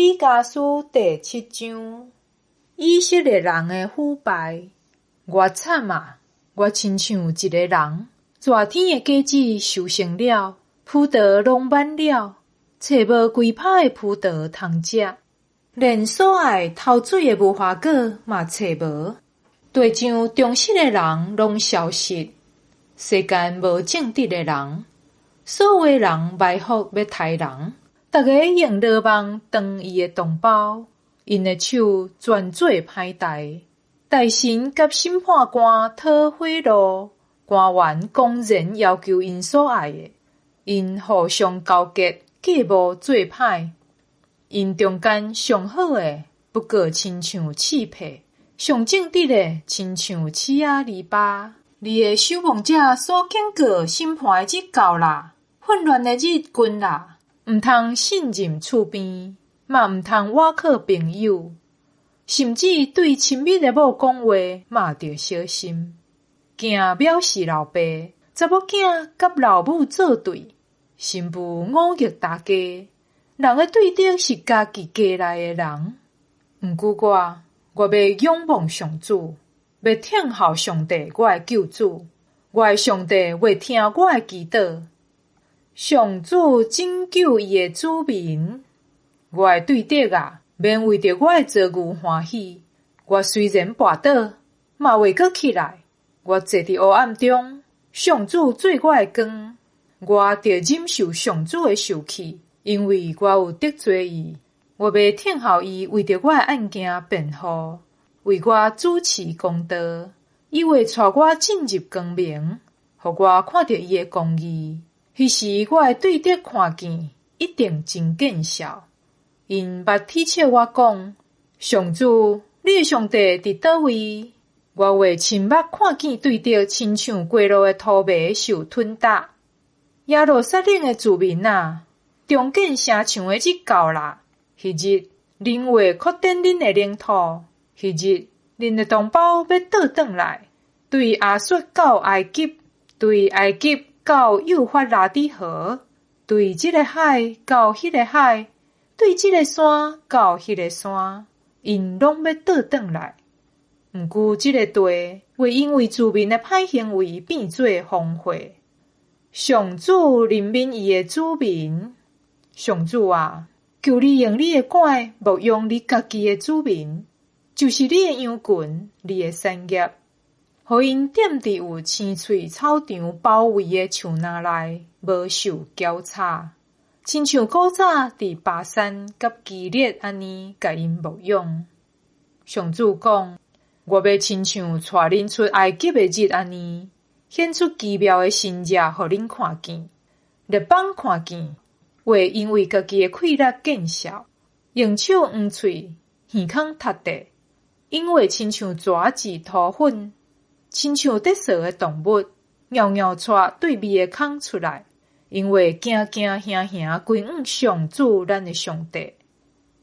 米迦書第七章，以色列人的腐敗。偌慘啊！我親像一个人，熱天的果子收成了，葡萄攏滿了，揣無規拍的葡萄通食，連所愛頭水的無花果嘛揣無。地上忠實的人攏消失，世間無正直的人，所有的人埋伏欲刣人，逐个用羅網斷伊的同胞，𪜶的手專做歹代。大臣佮審判官討賄賂，官員公然要求𪜶所愛的，𪜶互相勾結，計謀做歹。𪜶中間上好的，不過親像刺柏；上正直的，親像刺仔籬笆。你的守望者所警告審判的日到啦，混亂的日近啦，毋通信任厝邊，嘛毋通倚靠朋友。甚至對親密的某講話，嘛著小心。囝藐視老爸，查某囝佮老母做對，新婦忤逆大家。人的對敵是家己家內的人。毋過我，我欲仰望上主，欲聽候上帝，我的救主。我的上帝會聽我的祈禱。上主拯救伊的子民，我的對敵啊！免為著我的遭遇歡喜，我雖然跋倒，嘛會閣起來。我坐佇黑暗中，上主做我的光，我著忍受上主的受氣，因為我有得罪伊。我欲聽候伊為著我的案件辯護，為我主持公道。伊會帶我進入光明，予我看著伊的公義。彼時我的對敵看見，一定真見笑。𪜶捌恥笑我講：上主，你的上帝佇佗位？我會親目看見對敵親像過路的塗糜受吞踏。耶路撒冷的子民啊，重建城牆的日到啦！彼日，恁會擴展恁的領土；彼日，恁的同胞欲倒轉來，對亞述到埃及，對埃及到幼發拉底河，對這个海到彼个海。對這个山到彼个山，𪜶攏欲倒轉來。毋過這个地會因為子民的歹行為變做荒廢。上主憐憫伊的子民。上主啊，求你用你的拐牧養你家己的子民，就是你的羊群，你的產業，予𪜶踮佇有青翠草場包圍的樹林內，無受攪吵。親像古早佇巴珊佮基列按呢，共𪜶牧養。上主講：我欲親像帶恁出埃及的日按呢，顯出奇妙的神跡予恁看見。列邦看見，會因為家己的氣力見笑，用手黃喙，耳孔塌地，𪜶會親像蛇舌塗粉，親像得趖的動物，朏朏掣對味的空出來。𪜶會驚驚嚇嚇歸向上主咱的上帝。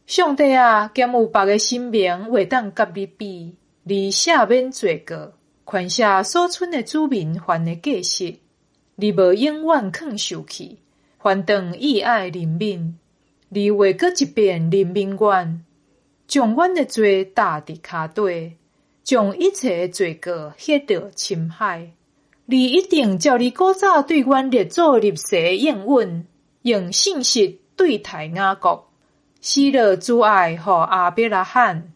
上帝啊，敢有別个神明會當佮你比？你赦免罪過，寬赦所剩的子民犯的過失。你無永遠囥受氣，反轉意愛憐憫。你會閣一遍憐憫阮，將阮的罪踏佇跤底，將一切的罪過歇落深海。你一定照你古早對阮列祖立誓的應允，用信實對待雅各，施落慈愛予亞伯拉罕。